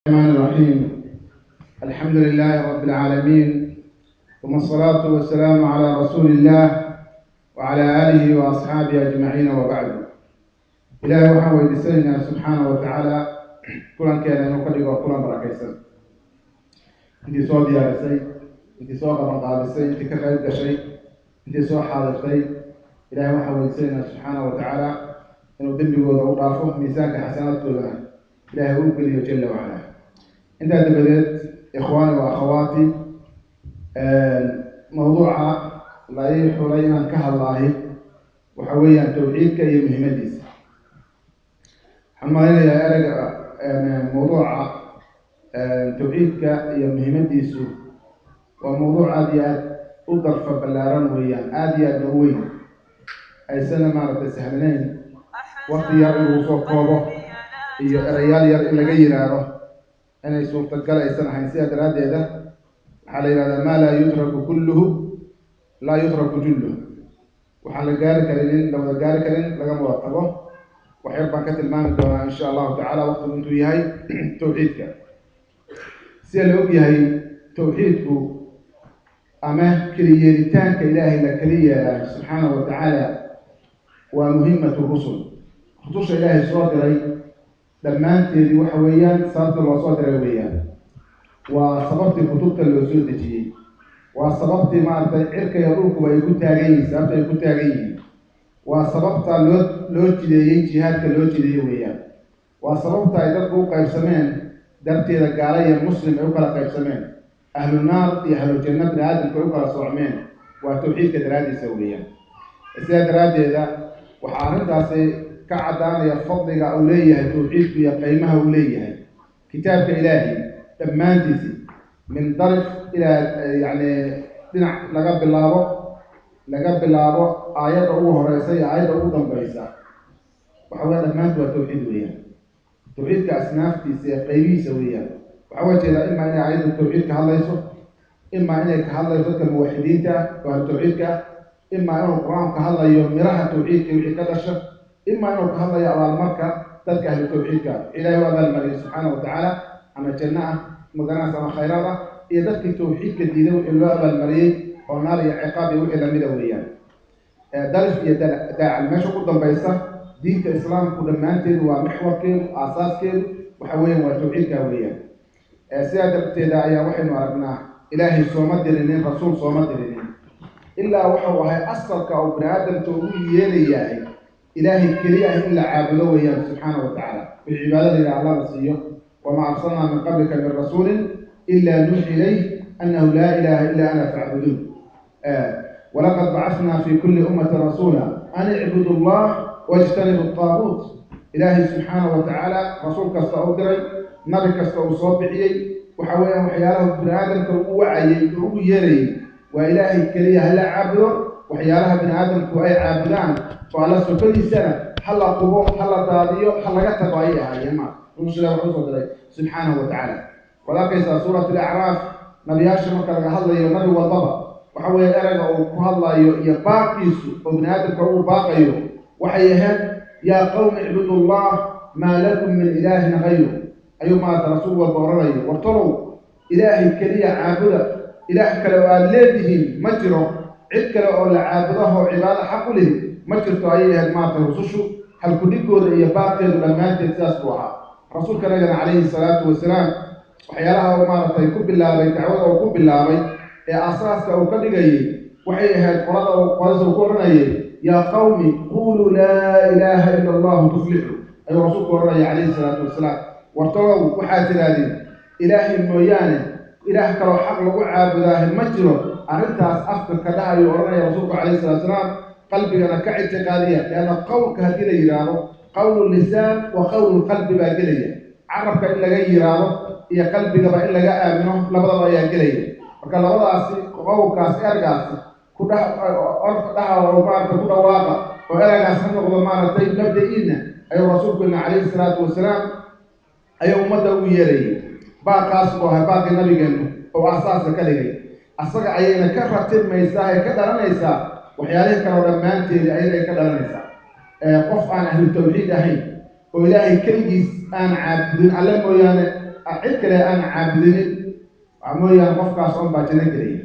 الرحمن الرحيم. الحمد لله رب العالمين، ثم الصلاة والسلام على رسول الله وعلى آله وأصحابه أجمعين، وبعد. Ilaahay waxaan weydiisanaynaa subxaana wa tacaala kulankeena inuu ka dhigo kulan barakaysan. Intii soo diyaarisay, intii soo qaban qaadisay, intii ka qayb gashay, intii soo xaadirtay, Ilahay waxaan weydiisanaynaa subxaana wa tacaala inuu dembigooda u dhaafo, miisaanka xasanaadkoodana Ilahay uu geliyo jala wacala. Intaa dabadeed, ikhwaani wa akhawaati, mawduuca la ii xulay inaan ka hadlaahi waxa weeyaan tawxiidka iyo muhiimadiisa. Waxaan malaynayaa ereyga mawduuca tawxiidka iyo muhiimadiisu waa mawduuc aada iyo aad u darfa ballaaran weeyaan, aada iyo aadna u weyn, aysana maaragtay sahlanayn wakti yar in lagu soo koobo iyo erayaal yar in laga yiraahdo inay suurtagal aysan ahayn. Sidaa daraaddeeda waxaa la yihahdaa: "Maa laa yudraku kulluhu laa yutraku julluh." Waxaan la gaari karinin, la wada gaari karin, lagama wada tago. Wax yar baan ka tilmaami doonaa insha Allahu tacala waqtigu intuu yahay. Tawxiidka, sida la og yahay, tawxiidku ama keliyeelitaanka Ilaahay la keli yeelaa subxaanahu wa tacaala waa muhimatu rusul. Rususha Ilaahay soo diray dhammaanteedii waxa weeyaan sababta loo soo diray weeyaan, waa sababtii kutubta loo soo dejiyey, waa sababtii maaragtay cirka iyo dhulkuba ay ku taagan yihiin, sababta ay ku taagan yihiin, waa sababta loo jideeyey jihaadka loo jideeyey weeyaan, waa sababta ay dadku u qaybsameen darteeda, gaala iyo muslim ay u kala qaybsameen, ahlu naar iyo ahlu janno bini aadamku ay u kala soocmeen, waa tawxiidka daraaddiisa weeyaan. Sidaa daraaddeeda waxaa arrintaasi ka caddaanaya fadliga uu leeyahay tawxiidku iyo qiimaha uu leeyahay. Kitaabka Ilaahay dhammaantiisi min darif ilaa yacni dhinac laga bilaabo aayadda ugu horeysa iyo aayadda ugu dambaysa, waxa weya dhammaantu waa tawxiid weeyaan, tawxiidka asnaaftiisa ee qaybihiisa weeyaan. Waxaa uga jeedaa imaa inay aayadda tawxiid ka hadlayso, imaa inay ka hadlayso dadka muwaxidiinta ah oo ahlu tawxiidka ah, imaa inuu Qur-aanku ka hadlayo miraha tawxiidka wixii ka dhasha, imaa inuu ka hadlayo abaalmarka dadka ahlu tawxiidka ah Ilahay u abaalmariyay subxaana wa tacaala, ama janno ah magaranaysa ama khayraad ah, iyo dadkii tawxiidka diiday wixii loo abaalmariyey oo naar iyo ciqaab iyo wixii lamida weeyaan. Darif iyo daacal meesha ugu dambaysa, diinta Islaamku dhammaanteedu waa mixwarkeedu, aasaaskeedu waxa weeyaan waa tawxiidka weeyaan. Sidaa darteeda ayaa waxaynu aragnaa Ilaahay sooma dirinin rasuul, sooma dirinin ilaa wuxuu ahay asalka uu bini aadamka ugu yeerayahay Ilaahay keliya ah in la caabudo weeyaan subxaana wa tacaala, wixii cibaadada ila Allah la siiyo. "Wamaa arsalnaa min qablika min rasuulin ilaa nuuxi ilayh annahu laa ilaha illa ana facbuduun. Walaqad bacathnaa fi kulli ummatin rasuula an icbudu Allah wajtanibu الطaaguut." Ilaahay subxaana wa tacaala rasuul kasta u diray, nabi kasta uu soo bixiyey, waxa weeyaan waxyaalaha bini aadamka ugu wacayey oo ugu yeerayey waa Ilaahay keliya hala caabudo, waxyaalaha bini aadamku ay caabudaan oo Alla sokadiisana ha la qubo, ha la daadiyo, ha laga tago ayay ahaayeen. Ma rususha wuxuu usoo diray subxaanahu wa tacaala. Waad arkaysaa Suurat Alacraaf, nabiyaasha marka laga hadlayo, nabi walbaba waxa weeye erayga uu ku hadlayo iyo baaqiisu oo bini aadamka ugu baaqayo waxay ahayd: "Yaa qawmi icbudu Allah maa lakum min ilaahin gayru." Ayuu maarata rasuul walba odhanayo: "Wartalow, Ilaahay keliya caabuda, ilaah kale oo aada leedihiin ma jiro, cid kale oo la caabudaho cibaado xaq u lihi ma jirto," ayay ahayd maarata rusushu halkudhigooda iyo baaqeedu dhammaanteed sidaas buu ahaa. Rasuulka nagana calayhi salaatu wasalaam waxyaalaha uu maaragtay ku bilaabay dacwada uu ku bilaabay ee asaaska uu ka dhigayay waxay ahayd qolada qolada uu ku odhanayay: "Yaa qawmi quluu laa ilaaha ila Allahu tuflixu," ayuu rasuulku odhanaya calayhi salaatu wasalaam. "Wartalow, waxaad tidhaahdeen Ilaahay mooyaane ilaah kaloo xaq lagu caabudaahi ma jiro." Arrintaas afka ka dhahayuu odhanaya rasuulku calayhi salatu wasalaam, qalbigana ka ictiqaadiya, lianna qowlka haddii la yidhaahdo qowlu lisaan wa qowlu qalbi baa gelaya. Carabka in laga yiraahdo iyo qalbigaba in laga aamino, labadaba ayaa gelaya. Marka labadaasi qowlkaas ergaasi ku dhex dhaha oo maaragta ku dhawaaqa oo eragaas ha noqdo maaragtay mabda-iina, ayuu rasuulkeena calayhi salaatu wasalaam ayuu ummadda ugu yeerayay. Baaqaas buu ahay baaqii nabigeennu oo asaaska ka dhigay. Asaga ayayna ka ratibmaysaa ee ka dhalanaysaa waxyaalihii kaleo dhammaanteedii ayaday ka dhalanaysaa. Qof aan ahlu tawxiid ahayn oo Ilaahay keligiis aan caabudin, Alle mooyaane Cid kale aan caabudinin waxaa mooyaan qofkaas on baa janno gelaya.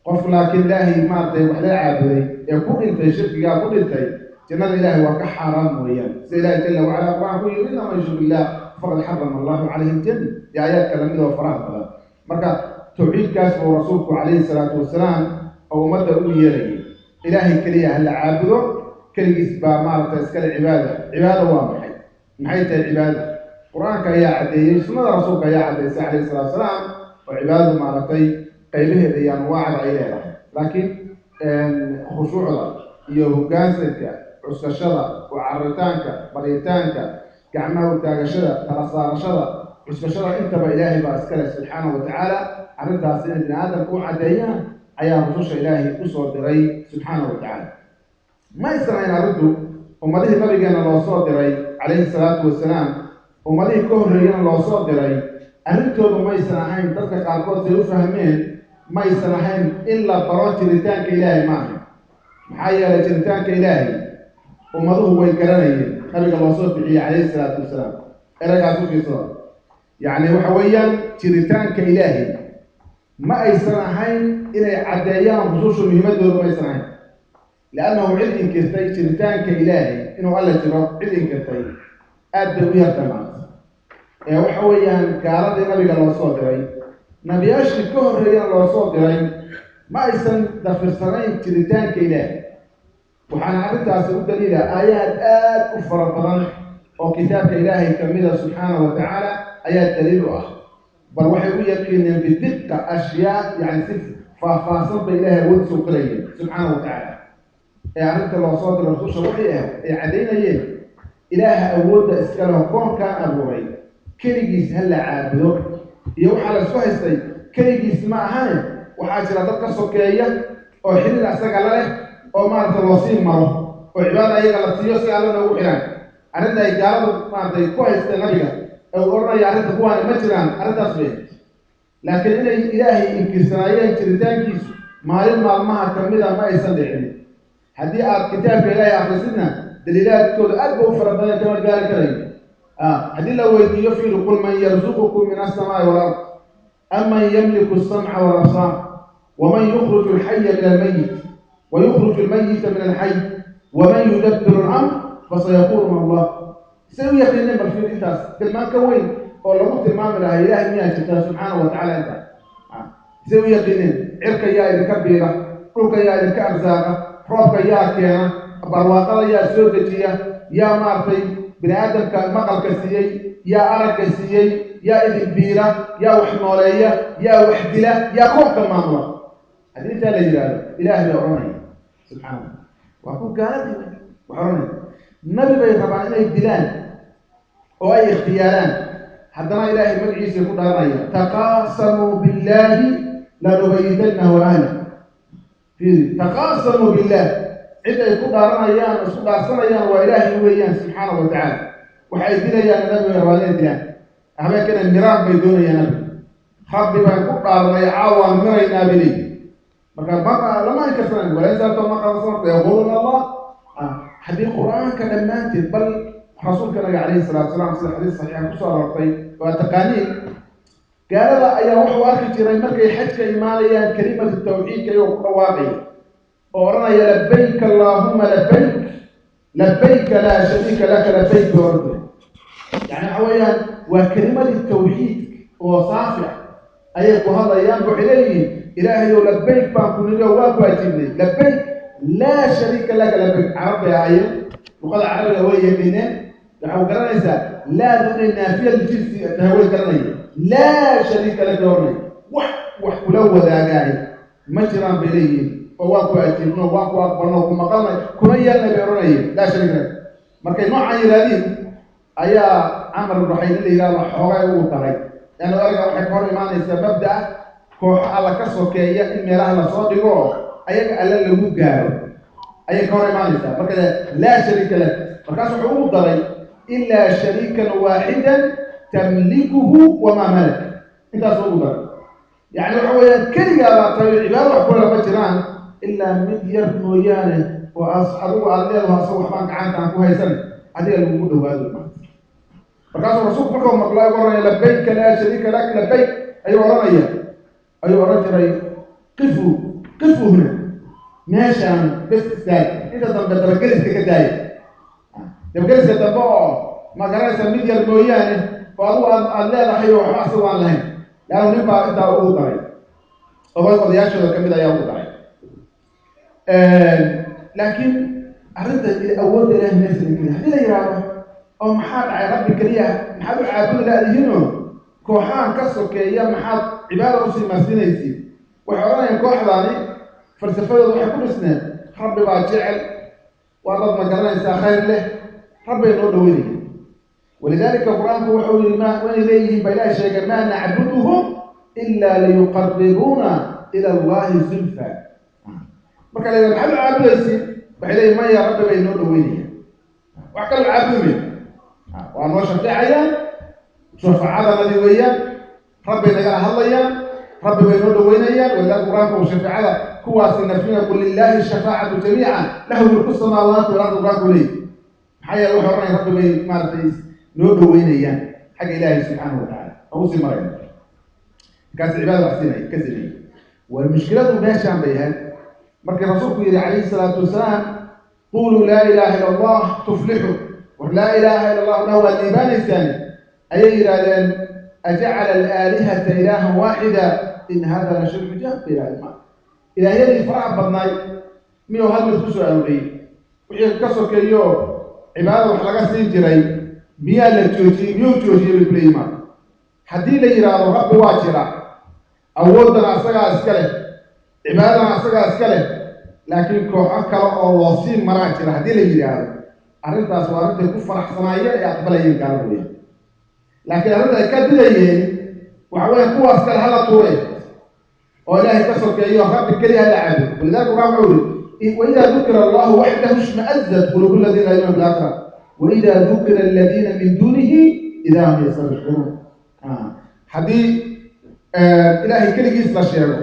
Qof laakiin Ilaahay maaragtay wax la caabuday ee ku dhintay shirkigaa ku dhintay, jannada Ilaahay waa ka xaaraan mooyaan, sida Ilahay jalla wacala Qur-aan ku yiri: "Inna man yushrik billah faqad xarama Allahu calayhi aljanna", iyo aayaadka lamid oo faraha badan. Marka tawxiidkaas buu rasuulku calayhi salaatu wasalaam oo ummadda ugu yeerayay: Ilaahay keliya ha la caabudo, keligiis baa maaragtay iskale cibaada. Cibaada waa maxay? Maxay tahay cibaada? Qur-aanka ayaa caddeeyey, sunnada rasuulka ayaa caddeysay calayhi salatu wasalaam, oo cibaadadu maaragtay qaybaheeda iyo anwaacda ay leedahay. Laakiin khushuucda iyo hoggaansanka, cuskashada, u cararitaanka, baryitaanka, gacmaha utaagashada, tala saarashada, cuskashada, intaba Ilaahay baa iskale subxaanahu wa tacaala. Arrintaas inay bini aadamka u caddeeyaan ayaa rususha Ilaahay usoo diray subxaanahu wa tacaala. Ma aysan ahayn arrintu ummadihii nabigeena loo soo diray calayhi salaatu wasalaam, ummadihii ka horreeyana loo soo diray, arrintoodu maysan ahayn dadka qaarkood say u fahmeen. Maysan ahayn in la baro jiritaanka Ilaahay, ma ahayn. Maxaa yeelay, jiritaanka Ilaahay ummaduhu way garanayeen nabiga loo soo bixiyey calayhi salaatu wasalaam. Eragaas u fiirsada. Yacni waxa weeyaan, jiritaanka Ilaahay ma aysan ahayn inay caddeeyaan rusushu muhiimadoodu maysan ahayn, liannahu cid inkirtay jiritaanka Ilaahay, inuu Alla jiro, cid inkirtay aad bay u yarta maanta. Ee waxa weeyaan, gaaladii nabiga loo soo diray, nabiyaashii ka horreeyana loo soo diray, ma aysan dafirsanayn jiritaanka Ilaahay. Waxaana arrintaasi u daliila aayaad aad u fara badan oo kitaabka Ilaahay kamida subxaanahu wa tacaala ayaa daliil u ah. Bal waxay u yaqiineen bidiqa ashyaa, yani si faahfaahsan bay Ilaahay awoodiisa u qirayeen subxaanahu wa tacaala. Ee arrinta loo soo diray rususha waxay ahayd ay caddaynayeen Ilaaha awoodda iska leho, koonkaan abuuray, keligiis ha la caabudo. Iyo waxaa la isku haystay keligiis ma ahane, waxaa jira dad ka sokeeya oo xiriir asaga la leh oo maaragta loo sii maro oo cibaada ayaga la siiyo si Alla noogu xidhaan. Arrinta ay gaaladu maaragtay ku haysteen nabiga ee uu odhanaya arrinta kuwaani ma jiraan, arrintaas bay. Laakiin inay Ilaahay inkirsanaayeen jiritaankiisu maalin maalmaha kamida ma aysan dhicin. Haddii aad kitaabka Ilaahay akrisidna, daliilaadkooda aad ba u fara badan, kama gaari karayo. Haddii la weydiiyo, fiiru: "Qul man yarzuqukum min alsamaai walard, aman yamliku alsamca walabsaar, waman yukhriju alxaya min almayit wayukhriju almayita min alxay, waman yudabbiru alamr, fasayaquluna Allah." Say u yaqiineen? Bal fiir, intaas tilmaan ka weyn oo lagu tilmaami lahaa Ilaahay miyaa jirtaa subxaanahu wa tacala? Intaas say u yaqiineen? Cirka yaa idinka biira? Dhulka yaa idinka arsaaqa? Roobka yaa keena? Barwaaqada yaa soo dejiya? Yaa maaragtay bini aadamka maqalka siiyey? Yaa aragga siiyey? Yaa idin biira? Yaa wax nooleeya? Yaa wax dila? Yaa koonka maamula? Haddii intaa la yidhaahdo, Ilaah bay odhanaya subxaana. Waa ku gaaladii wax odhanaya, nabi bay rabaan inay dilaan oo ay ikhtiyaalaan, haddana Ilaahay magaciisay ku dhaaranaya: "Taqaasamuu billahi lanubayitanahu ahla." Fiiri, "taqaasamuu billah", cid ay ku dhaaranayaan oo isku dhaarsanayaan waa Ilaahay weeyaan subxaana wa tacaala. Waxa ay dilayaan nabi bay rabaan inay dilaan, habeenkana miraan bay doonayaan nabiga. "Rabbi baan ku dhaaranay, caawaan miraynaa," bay leeyihin. Marka ma lama inkarsanayn. "Walain saaltahum man khalaqa samaawaati layaquuluna Allah." Haddii Qur-aanka dhammaanteed, bal rasuulka naga calayhi salatu salaam, sida xadiis saxiixa kusoo aroortay, waa taqaaniin, gaalada ayaa wuxuu arki jiray markay xajka imaanayaan kelimatu tawxiidka iyagoo ku dhawaaqaya oo odhanaya: "Labayk allaahuma labayk, labayka laa shariika laka labayk," bay odhan jiray. Yani waxa weeyaan, waa kelimadii tawxiidka oo saafi ah ayay ku hadlayaan. Waxay leeyihiin: "Ilaahayow, labayk baan ku nidhi oo waa ku ajiibnay, labayk laa shariika laka labayk." Carab bay ahaayeen, luqada carabiga way yaqiineen. Waxau garanaysaa laadu inay naafiya lijinsi tahay, way garanaya. "Laa shariika laka" oranay, wax wax kula wadaagaay ma jiraan bay leeyihiin, oo waa ku ajiibno, waa ku aqbalno, ku maqalnay, kuna yeelnay bay oranayeen, "laa shariika laka". Markay noocaan yidhahdiin ayaa Camar ibnu Ruxayl la yidhahdo xoogay ugu daray, leanna erga waxay ka hor imaanaysaa mabda'a kooxo Alla ka sokeeya in meelaha lasoo dhigo oo ayaga Alle lagu gaaro ayay ka hor imaanaysaa. Marka "laa shariika lak", markaas wuxuu ugu daray: "Ilaa shariikan waaxidan tamlikuhu wamaa malak." Intaas ugu daray. Yani waxa weeyaan, keligaa baa tahay, cibaado wax kule lama jiraan ilaa mid yar mooyaane, oo as adigu aada leedaho, asaga waxbaan gacantaan ku haysan, adiga lagugu dhawaado maanta. Markaasuu rasuulku markuu maqlo ayuu oranaya "Labayka laa shariika lak labayk" ayuu oranaya, ayuu oran jiray "Qifuu, qifuu huna", meeshaan bes istaag, inta dambe dabageliska ka daaya, dabageliska dambe oo ma garanaysa mid yar mooyaane oo adigu aad leedahay oo waxba asagu aan lahayn. Leanna nin baa intaa ugu daray, oday odayaashooda kamid ayaa ugu daray. Laakiin arrinta awoodda Ilahay meesha keliya haddii la yidhaahdo oo maxaa dhacay, Rabbi keliya maxaad u caabudi laadihiinoo kooxahan ka sokeeya maxaad cibaada usii marsinaysiin? Waxay odhanayaan kooxdaani falsafadooda waxay ku dhisneed Rabbi baa jecel, waa dad ma garanaysaa khayr leh, rabbay noo dhaweynaya. Walidaalika Qur-aanku wuxuu yihi ma waynay leeyihiin ba Ilahay sheegay "Maa nacbuduhum ilaa liyuqaribuuna ila Allahi zulfa". Marka la yidhahdo maxaad u caabudaysiin, waxay leeyihin maya, Rabbi bay noo dhaweynayaan, wax kaloo caabudi mayno, waa noo shafeecayaan, shafacadanadi weeyaan, rabbay nagala hadlayaan, Rabbi bay noo dhaweynayaan. Walidaalika Qur-aanka uu shafeecada kuwaasi nafina "Qul lilaahi shafaacatu jamiica lahu mulku samaawaati wal ardi" Qur-aanku leeyahy. Maxaa yeele waxay ohanaya Rabbi bay maaragtay noo dhaweynayaan xagga Ilaahay subxaanahu watacala aan usii marayna. Markaas cibaada wax siinay ka sameeyey. Waa mushkiladu meeshaan bay ahayd. Markii rasuulku yihi calayhi salaatu wasalaam "Quluu laa ilaaha illa Allah tuflixu", war "Laa ilaaha illa Allah" dhah, waad liibaanaysaan, ayay yidhahdeen "Ajacala alaalihata ilaahan waaxida, in hada la shay cujaab" bay yidhahdeen. Ma ilaahyadii faraha badnaay miyuu hal mid ku soo arooriyey? Wixii ka sokeeyo cibaadada wax laga siin jiray miyaa la joojiyey? Miyuu joojiyey bay kuleeyihin. Marka haddii la yidhaahdo Rabbi waa jira, awooddana asagaa iska leh, cibaadadana asagaa iska leh, laakiin kooxo kale oo loo sii maraa jira haddii la yidhaahdo, arrintaas waa arrintay ku faraxsanaayeen ee aqbalayeen gaalada weeyaan. Laakiin arrinta ay ka didayeen waxa weya kuwaas kale hala tuure oo Ilaahay ka sokeeyo, Rabbi keliya hala caabudo. Walidalika Quraan wuxuu yihi "Waidaa dukira Allahu waxdahu ishma'azat quluubu aladiina laa yu'minuuna bilaakhira waidaa dukira aladiina min duunihi idaa hum yastabshiruun". Haddii Ilaahay keligiis la sheego,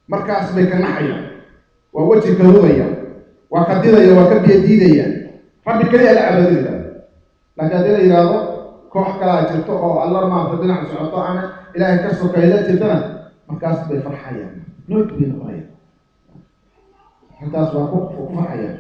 markaas bay ka naxayaan, waa weji kadudaya, waa ka didaya, waa ka biyo diidaya, Rabbi keliya la caabudaya. Laakiin haddii la yidhaahdo koox kalaa jirto oo Alla maarta dhinac socoto ama Ilaahay ka sokayda jirtana, markaas bay farxayaan, noog bay noqonayaan, arrintaas waa ku farxayaan.